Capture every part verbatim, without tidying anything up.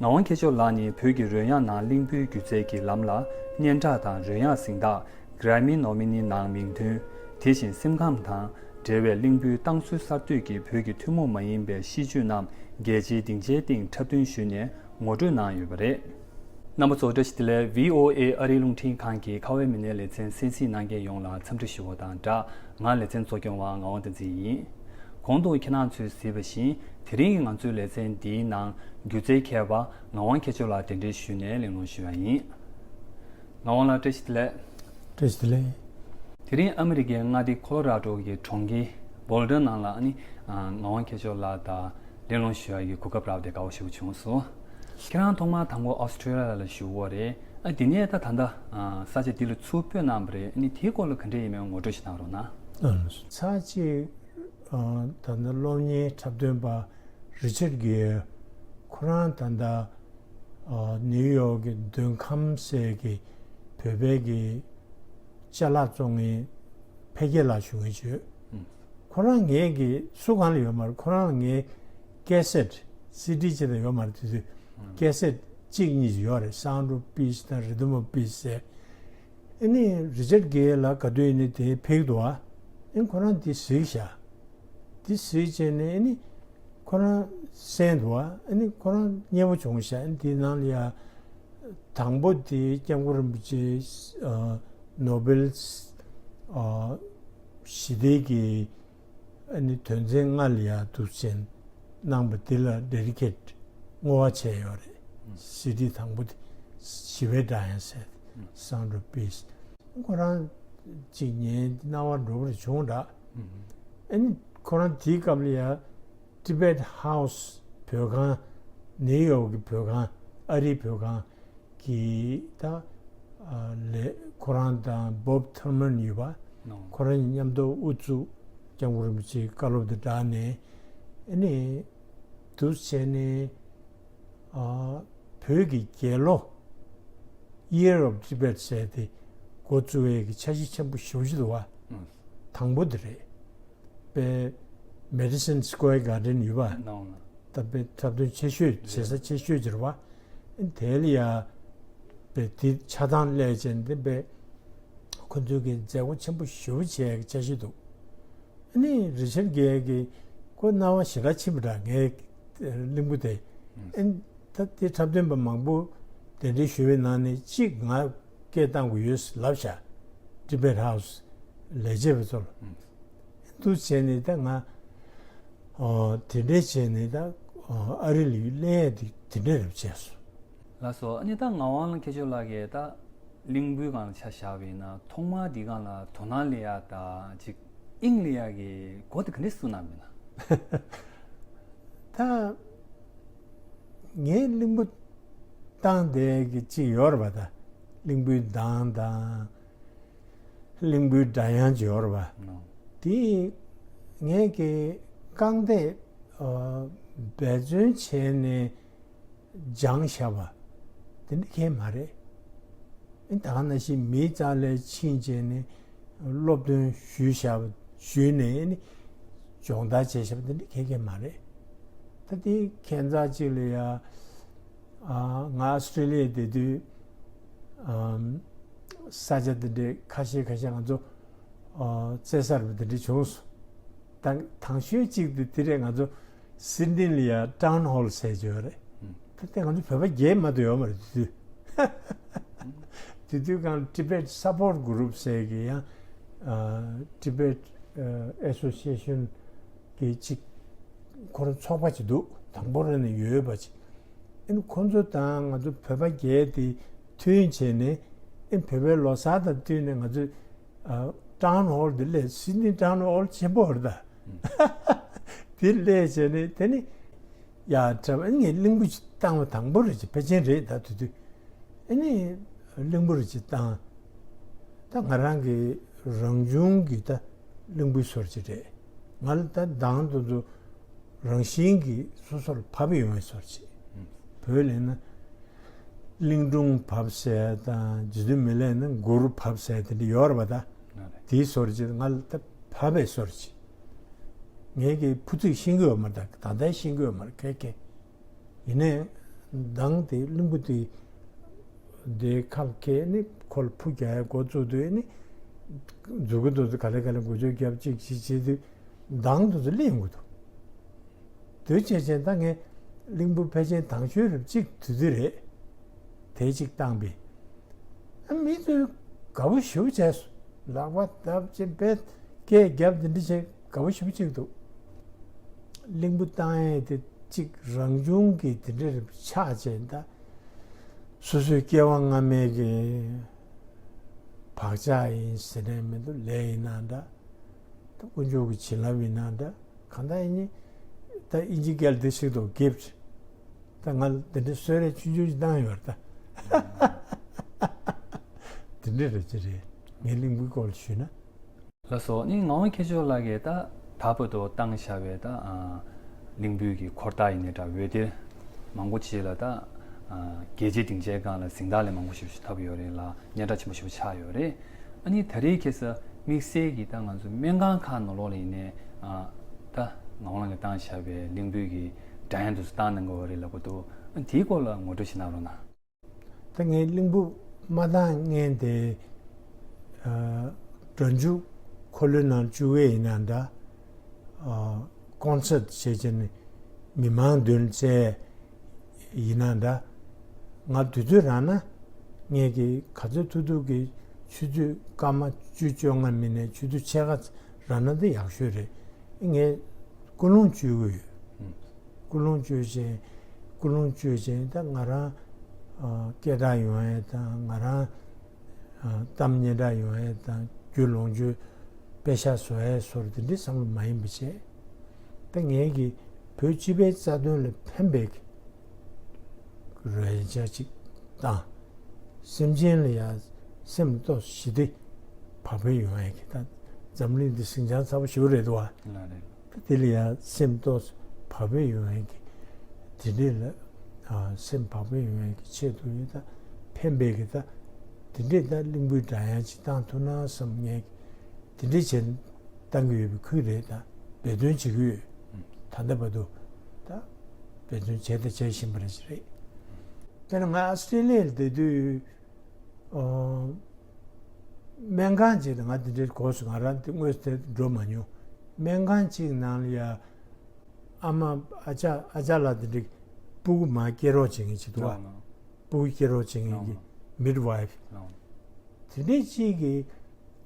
ངག་དབང་མཁས་མཆོག་ལགས་ནི་བོད་ཀྱི་རོལ་དབྱངས་ནང་གླིང་བུའི་སྒྱུ་རྩལ་གྱི་ལམ་ལ་སྙན་གྲགས་དང་རོལ་དབྱངས་གཟེངས་རྟགས་Grammy nominee ནང་མིང་ཐོན། དེ་བཞིན་སེམས་ཁམས་དང་འབྲེལ་བའི་གླིང་བུའི་རྟིང་རྩོད་གསར་གཏོད་ཀྱི་བོད་ཀྱི་ཐུན་མོང་མ་ཡིན་པའི་གཤིས་སྤྱོད་རྣམས་རྒྱལ་སྤྱིའི་སྡིངས་ཆའི་སྟེང་འཁྲབ་སྟོན་ཞུས་ནས་ངོ་སྤྲོད་གནང་ཡོད་པ་རེད། རྣམ་པ་ཚོ་བཀྲ་ཤིས་བདེ་ལེགས། བྷི་ཨོ་ཨེ་ཨ་རིའི་རླུང་འཕྲིན་ཁང་གི་ཁ་བའི་མི་སྣའི་ལེ་ཚན་གསན་གཟིགས་གནང་མཁན་ཡོངས་ལ་འཚམས་འདྲི་ཞུ་བ་དང་སྦྲགས། ང་ལེ་ཚན་གཙོ་སྐྱོང་བ་ངག་དབང་བསྟན་འཛིན་ཡིན། གོང་དུ་ཁྱེད་རང་ཚོས་གཟིགས་པ་བཞིན་དེ་རིང་གི་ང་ཚོའི་ལེ་ཚན་འདིའི་ནང་སྒྱུ་རྩལ་མཁས་པ་ངག་དབང་མཁས་མཆོག་ལགས་གདན་འདྲེན་ཞུས་ནས་གླེང་སློང་ཞུ་བ་ཡིན། ངག་དབང་ལགས་བཀྲ་ཤིས་བདེ་ལེགས། བཀྲ་ཤིས་བདེ་ལེགས། དེ་རིང་ཨ་མི་རི་ཀའི་མངའ་སྡེ་ཁོ་ལོ་ར་ཌོ་གི་གྲོང་ཁྱེར་བྷོལ་ཌར་ནང་ལ་ཨ་ནི་ཨ་ངག་དབང་མཁས་མཆོག་ལགས་དང་གླེང་སློང་ཞུ་ཡ་གི་གོ་སྐབས་རག་པ་དེ་དགའ་བོ་ཞེ་པོ་བྱུང་སོང་། ཁྱེད་རང་ཐོག་མར་དང་པོ་ཨོ་སི་ཀྲི་ལི་ཡ་ལ་བཞུགས་ཡོད་རེད། ཨ་དེ་ནས་ད་ད་ལྟ་ཨ་ས་ཆ་འདི་ལ་ཚུར་སྤོས་གནང་བ་རེད། ཨ་ནི་དེའི་སྐོར་ལ་ག་འདྲ་ཡིན་མིན་ངོ་སྤྲོད་ཞིག་གནང་རོགས་གནང་། ཨ་ཚར་གཅིག་ཨ་ད་ལྟ་གློག་བརྙན་འཁྲབ་སྟོན་པ་རི་ཆར་གྷེ་ཁོ་རང་ད་ལྟ་ཨ་ནིའུ་ཡོག་གི་མདུན་ཁམས་ཟེར་གི་བོད་པའི་གི་ཅ་ལག་བཙོང་མཁན་འཕེལ་རྒྱས་ལགས་བཞུགས་མཁན་བྱོས། ཁོ་རང་ངའི་གི་སུ་གང་ལ་ཡོད་མ་རེད། ཁོ་རང་ངའི་ཀེ་སེཊ་སི་ཌི་ཅིག་དང་ཡོད་མ་རེད། དེ་དུས་ཀེ་སེཊ་གཅིག་གཉིས་ཡོད་རེད། Sound of Peace དང་Rhythm of Peace ཟེར། ཨ་ནི་རི་ཆར་གྷེ་ལགས་ག་དུས་ཡིན་ནའི་དེ་ཕེབས་འདུག་ཨ། ཨ་ནི་ཁོ་རང་དེ་གཟིགས་ཤག་དེ་གཟིགས་བྱས་ནས་ཨ་ནི་ཁོ་རང་གསན་འདུག་ཨ། ཨ་ནི་ཁོ་རང་མཉེས་པོ་བྱུང་ཤག་ཨ་ནི་དེའི་ནང་ལ་ཡ་དང་པོ་དེ་སྐྱབས་མགོན་རིན་པོ་ཆེ་ཨ་ནོ་བེལ་ཨ་ཞི་བདེ་གི་ཨ་ནི་དོན་ཚན་ལྔ་ལ་ཡ་འདུག་ཅན་གནང་པ་འདི་ལ་ཌེ་ཌི་ཀེཊ་བསྔོ་བ་བྱས་ཡོད་རེད། སི་ཌི་དང་པོ་དེ་ཞི་བའི་སྒྲ་དབྱངས་ཟེར། Sound of Peace ཁོ་རང་གཅིག་ཉན་སྣང་བ་འགྲོ་བར་བྱུང་འདྲ། ཨ་ནི་ཁོ་རང་དེའི་སྐབས་ལ་ཡ་Tibet House བོད་ཁང་ནིའུ་ཡོག་གི་བོད་ཁང་ཨ་རིའི་བོད་ཁང་གི་ད་ལས་ཁོ་རང་དང་Bob Thurman ཡོད་པ། ཁོ་རང་གཉིས་མཉམ་དུ་དབུ་བཙུགས་སྐྱབས་མགོན་རིན་པོ་ཆེའི་བཀའ་སློབ་དང་སྦྲགས་ནས་ཨ་ནི་འདུག་བྱས་ནས་ཨ་བོད་ཀྱི་རྒྱལ་ལོ་Year of Tibet ཟེར་དེ་འགོ་བཙུགས་ཡས་ཀྱི་འཆར་གཞི་ཆེན་པོ་ཞེ་པོ་ཅིག་འདུག་བ། དང་པོ་དེ་རེད། པའི་Madison Square Garden ཡོད་པ། ད་པའི་འཁྲབ་སྟོན་ཆེ་ཤོས་བྱེད་ས་ཆེ་ཤོས་ཅིག་རེད་བ། དེ་ལ་ཡ་པའི་དེ་ཆ་ཚང་སླེབས་བྱས་འདི་པའི་ཁོ་ཚོའི་གི་མཛད་སྒོ་ཆེན་པོ་ཞེ་པོ་བྱེད་ཡས་ཀྱི་འཆར་གཞི་འདུག་ཨ་ནི་རི་ཆར་གྷེ་གི་ཁོ་སྣང་བ་ཞེ་དྲག་ཕྱིན་པ་འདྲ། ངའི་གླིང་བུ་དེ་ཨ་ནི་ད་དེ་འཁྲབ་སྟོན་པ་མང་པོ་གདན་འདྲེན་ཞུ་བའི་ནང་ནས་གཅིག་ང་སྐད་བཏང་དགོས་ཡོད་ལབ་བཞག Tibet House ལས་བྱེད་པ་ཚོ་ལ། འདུག་བྱས་ནས་ད་ང་ཨོ་དེ་འདྲས་བྱས་ནས་ད་ཨོ་ཨ་རི་ལ་གླེང་ཡས་དེ་དེ་འདྲས་རེད་བྱས་སོང་། ལགས་སོ། ཨ་ནི་ད་ངག་དབང་མཁས་མཆོག་ལགས་ཀྱིས་ད་གླིང་བུའི་སྒང་ལ་ཆ་བཞག་པ་ཡིན་ན་ཐོག་མར་འདི་སྒང་ལ་དོ་སྣང་སླེབས་ཡ་ད་ཅིག་དབྱིངས་སླེབས་ཡ་གི་སྒོ་དེ་ག་འདྲས་ཟུག་གནང་མིན་ན། ད་ངས་གླིང་བུ་བཏང་བསྡད་ཀྱི་ཅིག་ཡོད་རེད་པ། ད་གླིང་བུའི་གདངས་དང་། གླིང་བུའི་སྒྲ་དབྱངས་ཅིག་ཡོད་རེད་པ། དེ་ངས་ཀྱི་རྐང་སྟེགས་འབད་བརྩོན་བྱས་ནས་སྦྱངས་བཞག་པ་དེ་འདྲ་གང་ཡང་མ་རེད། ཨ་ནི་ད་ག་ནང་བཞིན་མིའི་རྩ་ལ་ཕྱིན་བྱས་ནས་སློབ་སྟོན་ཞུས་བཞག་པ་ཞུས་ནས་ཨ་ནི་སྦྱོང་བརྡར་བྱས་བཞག་པ་དེ་འདྲ་གང་ཡང་མ་རེད། ད་དེ་ཁྱད་མཚར་ཅིག་ལ་ཡ། ཨ་ང་ཨོ་སི་ཀྲི་ལི་ཡ་བསྡད་དུས་ཨམ་ས་ཆ་དེ་འདྲའི་ཁ་ཤས་ཁ་ཤས་ང་ཚོ་ཨ་རྩེད་ས་རུ་དེ་འདྲ་བྱུང་སོང་། ད་དང་ཤོས་གཅིག་དེ་དེ་རེད། ང་ཚོ་སིད་ནི་ལ་ཡ་ཊའུན་ཧོལ་ཟེར་གྱི་ཡོད་རེད། ད་དེ་ང་ཚོ་བོད་པ་བརྒྱད་མ་གཏོགས་ཡོད་མ་རེད་དེ་དུས། དེ་དུས་གང་Tibet Support Group ཟེར་གྱི་ཡང་ཨ་Tibet ཨ་Association གི་གཅིག་ཁོ་རང་ཚོགས་པ་ཅིག་འདུག་དང་པོ་རང་ནས་ཡོད་པ་ཅིག་ཨ་ནི་ཁོ་ཚོ་དང་ང་ཚོ་བོད་པ་བརྒྱད་དེ་མཐུན་བྱས་ནས་ཨ་ནི་བོད་པའི་ལོ་གསར་དང་བསྟུན་ནས་ང་ཚོ་ཨ་ཊའུན་ཧོལ་དེ་སླེབས། སིད་ནི་ཊའུན་ཧོལ་ཆེན་པོ་རེད་ད། དེ་སླེབས་བྱས་ནས་དེ་ནི་ཡ་འཁྲབ། ཨ་ནི་ངས་གླིང་བུ་ཞིག་བཏང་བ་དང་པོ་རེད་ཅེས། ཕལ་ཆེར་རེད་ད་དེ་དུས། ཨ་ནི་གླིང་བུ་རེ་ཅིག་བཏང་། ད་ང་རང་གི་རང་བྱུང་གི་ད་གླིང་བུའི་སོར་ཅིག་རེད། ང་ལ་ད་མདང་དུ་དུ་རང་བཞིན་གྱིས་སོ་སོར་བབས་ཡོང་བའི་སོར་ཅིག་བོད་ལས་ན་གླིང་སྒྲུང་བབས་ཟེར་དང་རྗེ་བཙུན་མི་ལས་ན་མགུར་བབས་ཟེར་དེ་འདྲ་ཡོད་རེད་པ། ད་དེའི་སོར་ཅིག་ང་ལ་ད་བབས་པའི་སོར་ཅིག་ངས་ཀྱི་ཕུ་ཚིག་ཤེས་ཀྱི་ཡོད་མ་རེད། ད་ད་ལྟ་ཤེས་ཀྱི་ཡོད་མ་རེད། ཁེ་ཁེ། ཡིན་ནའི་ མདང་དེ་གླིང་བུ་དེ་དེའི་ཁ་ལ་ཁད་ནི་ཁོ་ལ་ཕུ་རྒྱག་ཡ་འགོ་བཙུགས་དུས་ནི་མཛུ་གུ་དེ་ཚོ་ག་ལེ་ག་ལེ་འགུལ་སྐྱོད་རྒྱབ་ཅིག་ཅིག་བྱེད་དུས་མདང་དེ་ཚོ་གླེང་དགོས་འདུག་དེ་བྱས་ཙང་ད་ངས་གླིང་བུ་ཕལ་ཆེར་དང་ཤོས་རེ་གཅིག་དུས་དུས་རེད། དེ་གཅིག་བཏང་པས། ཨ་མི་ཚོས་དགའ་པོ་ཞེ་པོ་བྱས་སོང་། ལག་པ་བརྡབ་ཅིག་པས་སྐད་རྒྱབ་དེ་འདྲ་བྱས་དགའ་པོ་ཞེ་པོ་གཅིག་འདུག་གླིང་བུ་བཏང་ཡས་དེ་གཅིག་རང་བྱུང་གི་དེ་འདྲ་རེ་ཆགས་བྱས་ད། སོ་སོའི་སྐྱེ་བ་སྔ་མའི་གི་བག་ཆགས་ཡིན་ཟེར་ནས་མི་འདུག་ལས་ཡིན་ན་འདྲ། ད་དཀོན་མཆོག་གི་བྱིན་རླབས་ཡིན་ན་འདྲ། གང་ལྟར་ཡིན་ནི། ད་ཨིན་ཇི་སྐད་ལ་འདི་ཞིག་འདུག gift། ད་ང་ལ་འདི་འདྲའི་གསོལ་རས་ཆུང་ཆུང་ཞིག་བཏང་ཡོད་རེད་ད། འདི་འདྲ་རེད་ཅི་རེད། ངའི་གླིང་བུའི་སྐོར་ལ་ཞུས་ན། ལགས་སོ། ཨ་ནི་ངག་དབང་མཁས་མཆོག་ལགས་ཀྱིས་ད་ད་བར་དུ་བཏང་བཞག་པའི་ད་ཨ་གླིང་བུའི་གི་འཁོར་རྟགས་ཡིན་ནའི་འདྲ་འོད་སྡེར་མང་པོ་ཅིག་ལ་ད་ཨ་རྒྱལ་སྤྱིའི་སྡིངས་ཆའི་སྒང་ལ་གཟེངས་རྟགས་ལས་མང་པོ་ཞིག་ཞིག་ཐོབ་ཡོད་རེད་ལ་སྙན་གྲགས་ཆེན་པོ་ཞིག་ཆགས་ཡོད་རེད། ཨ་ནི་ད་རེས་ཁ་སང་དམིགས་བསལ་གྱི་ད་ང་ཚོ་སྨན་ཁང་ཁག་ནང་ལོགས་ལ་ཡིན་ནའི་ཨ་ད་ངག་དབང་ལགས་ཀྱིས་བཏང་བཞག་པའི་གླིང་བུའི་གི་སྒྲ་དབྱངས་དེ་ཚོ་བཏང་གནང་གི་ཡོད་རེད་ལབ་ཀྱི་འདུག་ཨ་དེའི་སྐོར་ལ་ངོ་སྤྲོད་ཞིག་གནང་རོགས་གནང་། ད་ངས་གླིང་བུ་མ་བཏང་སྔོན་དེ་ཨ་སྒྲ་འཇུག་འཁོར་ལོའི་ནང་བཅུག་གི་ཡིན་ན་འདྲ། ཨ་ཀོན་སར་ཊི་བྱས་བྱས་ནས་མི་མང་མདུན་བཙལ་ཡིན་ན་འདྲ། ང་དུས་ཚོད་རག་ན་ངས་ཀྱི་ག་ཚོད་ཐུབ་ཐུབ་ཀྱི་ཆུ་ཚོད་སྐར་མ་བཅུ་བཅོ་ལྔ་མིན་ནས་ཆུ་ཚོད་ཕྱེད་ཀ་རག་ན་འདི་ཡག་ཤོས་རེད། ངས་ཀུན་སློང་བཅོས་ཀྱི་ཡོད། ཀུན་སློང་བཅོས་བྱས། ཀུན་སློང་བཅོས་བྱས་ད་ང་རང་ཨ་སྐད་གྲགས་ཡོང་ཡས་དང་ང་རང་ཨ་གཏམ་སྙན་གྲགས་ཡོང་ཡས་དང་རྒྱུ་ལོངས་སྤྱོད་པེ་ཤག་བཟོ་ཡས་སོགས་དེ་འདྲའི་བསམ་བློ་མ་ཡིན་པ་བྱས། ད་ངས་ཀྱི་བོད་སྤྱི་པའི་རྩ་དོན་ལ་ཕན་པའི་གི་རོལ་ཆ་ཅིག་དང་། སེམས་ཅན་ལ་ཡང་སེམས་གཏོད་ཞི་བདེ་བག་ཕེབས་ཡོང་ཡས་ཀྱི་ད་འཛམ་གླིང་འདི་ཟིང་ཆ་ཚ་པོ་ཞེ་པོ་རེད་འདུག་བ། ལགས་རེད། ད་དེ་ལ་ཡང་སེམས་གཏོད་བག་ཕེབས་ཡོང་ཡས་ཀྱི་དེ་འདྲས་ལ་ཨ་སེམས་བག་ཕེབས་ཡོང་ཡས་ཀྱི་ཆེད་དུ་ཡིན་ད་ཕན་པའི་གི་ད་དེ་འདྲས་ད་གླིང་བུའི་སྒྲ་དབྱངས་ཅིག་བཏང་ཐུབ་ན་བསམ་ངས་དེ་འདྲས་བྱས་བཏང་གི་ཡོད་པའི་ཁུལ་རེད། ད་འབད་བརྩོན་བྱེད་ཀྱི་ཡོད། ད་ལྟ་བར་དུ་ད་འབད་བརྩོན་བྱས་དང་བྱེད་བཞིན་པ་རེད་ཅི་རེད། དཔེར་ན་ང་ཨ་སི་ཀྲི་ལི་ཡར་བསྡད་དུས་ཨོ། སྨན་ཁང་ཅིག་ལ་ང་དེ་འདྲའི་གོ་སོང་། ང་རང་དེ་དངོས་སུ་དེར་འགྲོ་མ་མྱོང་། སྨན་ཁང་ཅིག་ནང་ལ་ཡ་ཨ་མ་ཨ་ཅག་ཨ་ཅག་ལགས་དེ་འདྲའི་སྤུ་གུ་མར་སྐྱེ་རོགས་བྱེད་མཁན་ཅིག་འདུག་བ། ལགས་ལགས། སྤུ་གུ་སྐྱེ་རོགས་བྱེད་མཁན་གྱི་ལགས་མིཌ་ཝའིཕ། ལགས་ལགས། དེ་འདྲའི་ཅིག་གིས་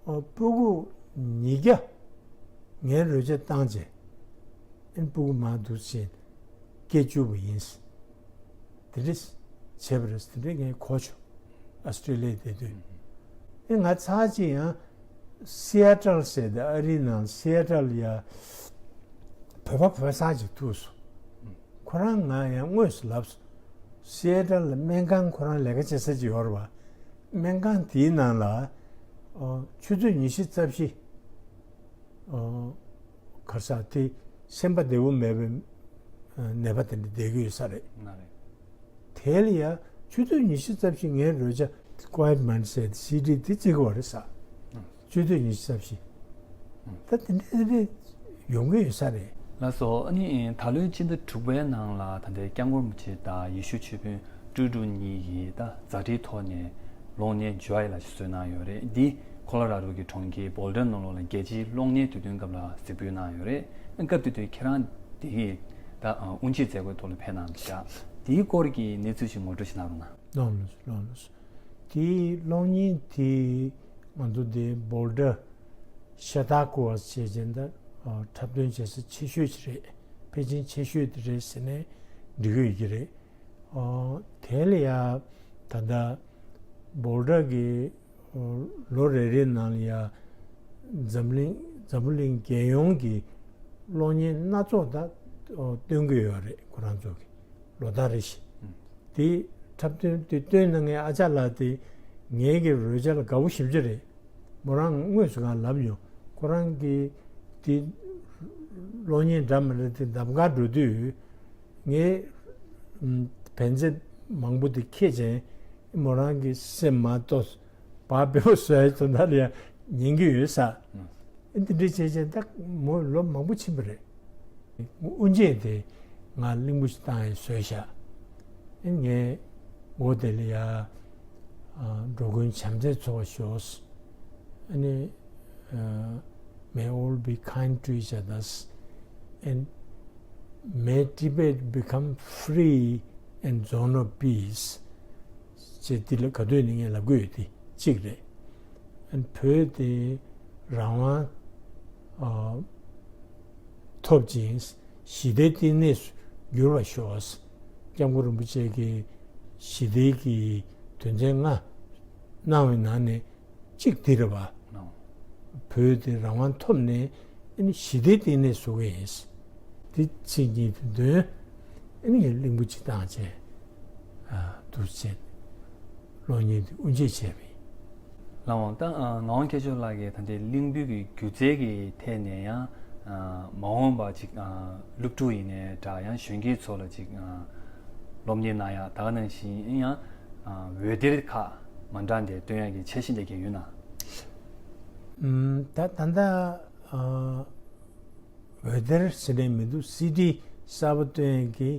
ཨོ་སྤུ་གུ་ཉིས་བརྒྱ་ངའི་རོལ་ཆ་བཏང་རྗེས་ཨེ་སྤུ་གུ་མར་འདུག་བྱས་སྐྱེ་བཅུག་པ་ཡིན། དེ་འདྲ་བྱས་པ་རེད། དེ་འདྲ་ངས་གོ་བྱུང་། ཨ་སི་ཀྲི་ལི་ཡར་བསྡད་དུས། ཨེ་ང་ཚར་གཅིག་ཡང་སི་ཨེ་ཊལ་ཟེར་ཏེ་ཨ་རིའི་ནང་སི་ཨེ་ཊལ་ཡ་བོད་པ་བོད་ས་ཅིག་ཐུག་སོང་། ཁོ་རང་ང་ཡང་དངོས་སུ་ལབ་སོང་། སི་ཨེ་ཊལ་ལ་སྨན་ཁང་ཁོ་རང་ལས་ཀ་བྱེད་ས་ཅིག་ཡོད་རེད་བ། སྨན་ཁང་དེའི་ནང་ལ་ཨོ་ཆུ་ཚོད་ཉི་ཤུ་རྩ་བཞི་ཨོ་ག་རེ་ཟེར་དེ་སེམས་པ་བདེ་པོ་མེད་པའི་ཨ་ནད་པ་དེ་འདྲ་བསྡད་ཀྱི་ཡོད་ས་རེད། ལགས་རེད། དེ་ལ་ཡ་ཆུ་ཚོད་ཉི་ཤུ་རྩ་བཞི་ངའི་རོལ་ཆ་Quiet Monday ཟེར་སི་ཌི་དེ་བརྩི་གི་ཡོད་རེད་ཟེར། ཆུ་ཚོད་ཉི་ཤུ་རྩ་བཞི། ད་དེ་འདྲ་དེ་འདྲ་ཡོང་གི་ཡོད་ས་རེད། ལགས་སོ། ཨ་ནི་ད་ལོའི་སྤྱི་ཟླ་དྲུག་པའི་ནང་ལ་ད་ལྟའི་སྐྱབས་མགོན་རིན་པོ་ཆེ་དང་ཡེ་ཤུ་ཆོས་དཔོན་ཀྲུའུ་ཀྲུའུ་གཉིས་ཀྱིས་ད་མཛའ་འབྲེལ་ཐོག་ནས་གློག་བརྙན་བརྗོད་ཡིག་ལ་ཞིག་བཟོས་གནང་ཡོད་རེད། འདི་ཁོ་ལོ་ར་རོ་གི་གྲོང་ཁྱེར་བྷོལ་ཌར་ནང་ལོགས་ལ་རྒྱལ་སྤྱིའི་གློག་བརྙན་དུས་སྟོན་སྐབས་ལ་གཟིགས་འབུལ་གནང་ཡོད་རེད། སྐབས་དེ་དུས་ཁྱེད་རང་དེ་གི་ད་དབུ་འབྱེད་མཛད་སྒོའི་ཐོག་ལ་ཕེབས་གནང་བཞག་དེའི་སྐོར་གྱི་གནས་ཚུལ་ཞིག་ངོ་སྤྲོད་ཞིག་གནང་རོགས་གནང་། ལགས་ལགས་ལགས་ལགས། དེའི་གློག་བརྙན་དེ་ང་ཚོ་དེ་བྷོལ་ཌར་ཤ་ཏ་ཀུ་ཝ་ཟེར་བྱས་ད་འཁྲབ་སྟོན་བྱེད་ས་ཆེ་ཤོས་ཅིག་རེད། ཕལ་ཆེར་ཆེ་ཤོས་དེ་རེད་ཟེར་ནས་འགྲིག་གི་ཡོད་ཀྱི་རེད། ཨོ། དེ་ལ་ཡ་ད་ལྟ་བྷོལ་ཌར་གྱི་ལོ་རེ་རེའི་ནང་ལ་ཡ་འཛམ་གླིང་འཛམ་བུ་གླིང་རྒྱལ་ཡོངས་ཀྱི་གློག་བརྙན་སྣ་ཚོགས་ད་སྟོན་གྱི་ཡོད་རེད། ཁོ་རང་ཚོ་གི་ལོ་ལྟར་རེ་བཞིན། དེ་འཁྲབ་སྟོན་དེ་སྟོན་གནང་མཁན་ཨ་ཅག་ལགས་དེ་ངའི་གི་རོལ་ཆ་ལ་དགའ་པོ་ཞེ་པོ་ཅིག་རེད། མོ་རང་དངོས་སུ་ང་ལབ་མྱོང་། ཁོ་རང་གི་དེ་གློག་བརྙན་འདྲ་མི་འདྲ་དེ་གདམ་ག་འགྲོ་དུས་ངའི་ཨམ་བེན་ཙེ་མང་པོ་དེ་ཁྱེར་བྱས་མོ་རང་གི་སེམས་མ་གཏོགས་བག་ཕེབས་པོ་བཟོ་ཡའི་དོན་དག་ལ་ཡང་ཉན་གྱི་ཡོད་ས། ཨེ་འདི་འདྲ་བྱས་བྱས་ད་མོ་ལོ་མང་པོ་ཕྱིན་པ་རེད། དབུ་འབྱེད་དེ་ང་གླིང་བུ་ཞིག་བཏང་ཡས་བཟོས་ཤག་ངས་འགོ་དེ་ལ་ཡ་འགྲོ་མགོན་བྱམས་བརྩེས་ཚོགས་ཤོག་ཨ་ནི། May all be kind to each other and may Tibet become free and zone of peace. ཅེས་འདི་ལ་ག་དུས་ནས་ངས་ལབ་གི་ཡོད་དེ་གཅིག་རེད། ཨ་ནི་བོད་དེ་རང་དབང་ཐོབ་ཅིང་ཞི་བདེའི་བསྟི་གནས་སུ་འགྱུར་བར་ཤོག་སྐྱབས་མགོན་རིན་པོ་ཆེ་གིས་ཞི་བདེའི་གི་དོན་ཚན་ལྔ་གནང་བའི་ནང་ནས་གཅིག་འདི་རེད་བ། བོད་དེ་རང་དབང་ཐོབ་ནས་ཨ་ནི་ཞི་བདེའི་བསྟི་གནས་བཟོ་གི་ཡིན། དེ་ཚིག་གཉིས་དེ་འདོན། ཨ་ནི་ངས་གླིང་བུ་གཅིག་བཏང་བྱས་འདུག་བྱས་གློག་བརྙན་དེ་དབུ་འབྱེད་བྱས་པ་ཡིན། ལགས་འོང་། ད་ངག་དབང་མཁས་མཆོག་ལགས་ཀྱིས་ད་ལྟའི་གླིང་བུ་གི་སྒྱུ་རྩལ་གྱི་ཐད་ནས་ཡང་མ་འོངས་པ་ཅིག་སློབ་ཕྲུག་ཡིན་ནའི་འདྲ་ཡང་གཞོན་སྐྱེས་ཚོ་ལ་ཅིག་སློབ་གཉེར་གནང་ཡ་ད་ག་ནང་བཞིན་ཡང་འོད་སྡེར་ཁག་མ་འདྲ་འདྲ་སྟོན་ཡ་གི་འཆར་གཞི་འདྲ་གང་ཡོད་ན། ད་ད་ལྟ་འོད་སྡེར་ཟེར་ནས་མི་འདུག་སི་ཌི་གསར་པ་སྟོན་ཡ་གི་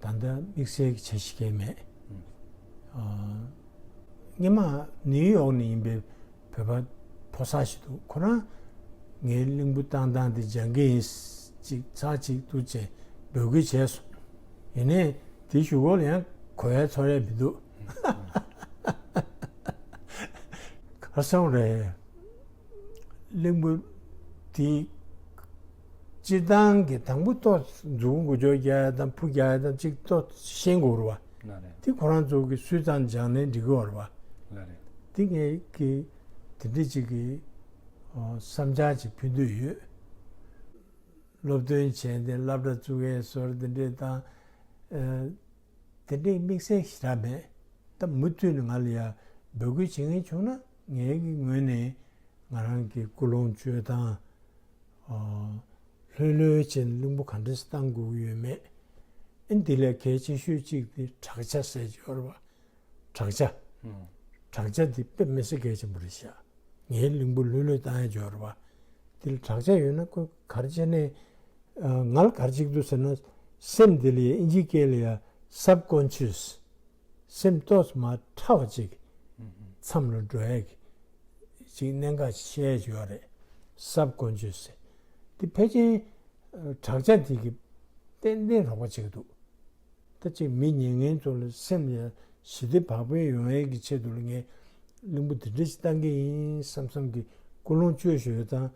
ད་ལྟ་དམིགས་བསལ་གྱི་འཆར་གཞི་གང་མེད། སྔོན་མ་ནིའུ་ཡོག་ནས་ཡིན་པའི་བོད་པ་ཕོ་གསར་ཞིག་འདུག་ཁོ་རང་ངའི་གླིང་བུ་བཏང་སྟངས་དེ་སྦྱང་གི་ཡིན། ཅིག་ཚར་གཅིག་འདུག་བྱས་འབོད་སྐུལ་བྱས་སོང་། ཡིན་ནའི་དེའི་གཞུག་གུ་ལ་ཡང་གོ་ཡ་ཚོར་ཡ་མི་འདུག་ག་སོང་རེད། གླིང་བུ་དེ་སྤྱིར་བཏང་གི་དང་པོ་ཏོག་མཛུབ་གུ་འགུལ་སྐྱོད་རྒྱག་ཡ་དང་ཕུ་རྒྱག་ཡ་དང་གཅིག་ཏོག་ཤེས་དགོས་རེད་བ། ལགས་རེད། དེ་ཁོ་རང་ཚོ་གི་སུས་ཙང་སྦྱངས་ནའི་འགྲིག་གི་ཡོད་རེད་བ། ལགས་རེད། དེ་ངས་ཀྱི་དེ་འདྲ་ཅིག་གི་བསམ་འཆར་ཅིག་ཕུལ་འདོད་ཡོད། སློབ་སྟོན་བྱས་ཏེ་སློབ་གྲྭ་བཙུགས་ཡས་སོར་དེ་འདྲས་དང་། དེ་འདྲས་དམིགས་བསལ་ཞེ་དྲག་མེད། ད་མུ་མཐུད་ནས་ང་ལ་ཡ་འབོད་སྐུལ་བྱེད་མཁན་བྱུང་ན་ངའི་གི་ངོས་ནས་ང་རང་གི་ཀུན་སློང་བཅོས་སྟངས། ལྷོད་ལྷོད་བྱས་ནས་གླིང་བུ་ག་འདྲས་བཏང་དགོས་ཀྱི་ཡོད་མེད། ཨ་འདི་ལས་གལ་ཆེ་ཤོས་གཅིག་དེ་དྲག་ཆ་ཟེར་གྱི་ཡོད་རེད་བ། དྲག་ཆ། དྲག་ཆ་འདི་དཔེ་མི་སྲིད་གལ་ཆེན་པོ་རེད་ཤག་ངའི་གླིང་བུ་ལྷོད་ལྷོད་བཏང་ཡ་ཅིག་ཡོད་རེད་བ། འདི་ལ་དྲག་ཆ་ཡོད་ན་ཁོ་ག་རེ་བྱས་ནས། ང་ལ་ག་རེ་བྱེད་ཀྱི་འདུག་ཟེར་ན། སེམས་འདི་ལ་ཡ་ཨིན་ཇིའི་སྐད་ལ་ཡ་སབ་ཀོན་ཤི་ཡས། སེམས་ཏོག་ཙམ་མར་ཕྲ་བ་ཅིག་མཚམས་ལ་འགྲོ་ཡ་གི་ཅིག་གནད་འགག་བཤད་ཡ་ཅིག་ཡོད་རེད། སབ་ཀོན་ཤི་ཡས་ཟེར། འདི་ཕལ་ཆེར་དྲག་ཆ་འདི་གི་ཏན་ཏན་རོགས་པ་བྱེད་ཀྱི་འདུག་ད་ཅིག་མི་ཉན་མཁན་ཚོ་ལ་སེམས་ལ་ཞི་བདེ་བག་ཕེབས་ཡོང་ཡས་ཀྱི་ཆེད་དུ་ལ་ངས་གླིང་བུ་འདི་འདྲ་ཞིག་བཏང་གི་ཡིན་བསམ་བསམ་གྱི་ཀུན་སློང་བཅོས་བཞིན་ཡོད་ཙང་།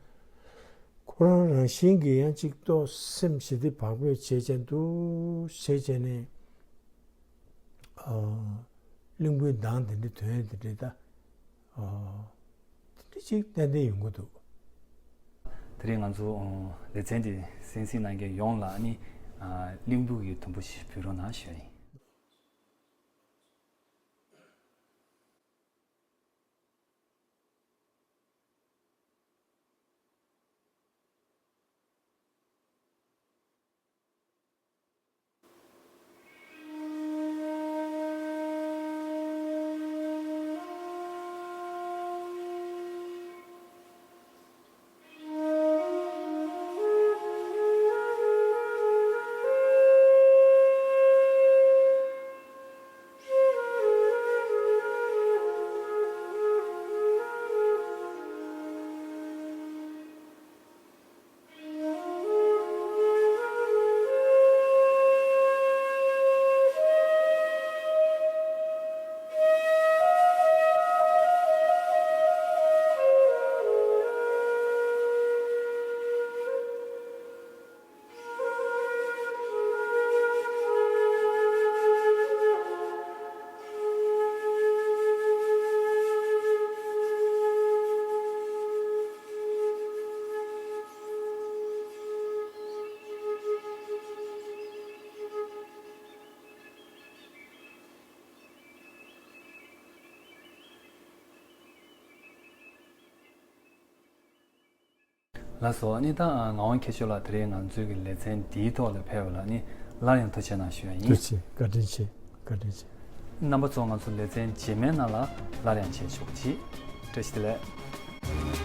ཁོ་རང་རང་བཞིན་གྱིས་ཡང་ཅིག་ཏོག་སེམས་ཞི་བདེ་བག་ཕེབས་བྱེད་བྱས་འདུག་བྱས་བྱས་ནས། གླིང་བུའི་མདངས་འདི་འདྲ་ཐོན་ཡས་འདི་འདྲ་ད། དེ་འདྲ་ཅིག་ཏན་ཏན་ཡོང་གི་འདུག་དེ་རིང་ང་ཚོ་ལེ་ཚན་འདི་གསན་གཟིགས་གནང་མཁན་ཡོངས་ལ་ནི་གླིང་བུ་གི་དུམ་བུ་ཞིག་ཕུལ་རོགས་གནང་ཞུ་ཡ་ཡིན། ལགས་སོ། ཨ་ནི་ད་ངག་དབང་མཁས་མཆོག་ལགས་དེ་རིང་ང་ཚོའི་གི་ལེ་ཚན་འདིའི་ཐོག་ལ་ཕེབས་པ་ལ་ནི་སླར་ཡང་ཐུགས་རྗེ་གནང་ཞུ་ཡ་ཡིན། ཐུགས་རྗེ་ཆེ། བཀའ་དྲིན་ཆེ། བཀའ་དྲིན་ཆེ། རྣམ་པ་ཚོ་ང་ཚོ་ལེ་ཚན་རྗེས་མའི་ནང་ལ་སླར་ཡང་མཇལ་ཆོག་ཅིག་བཀྲ་ཤིས་བདེ་ལེགས།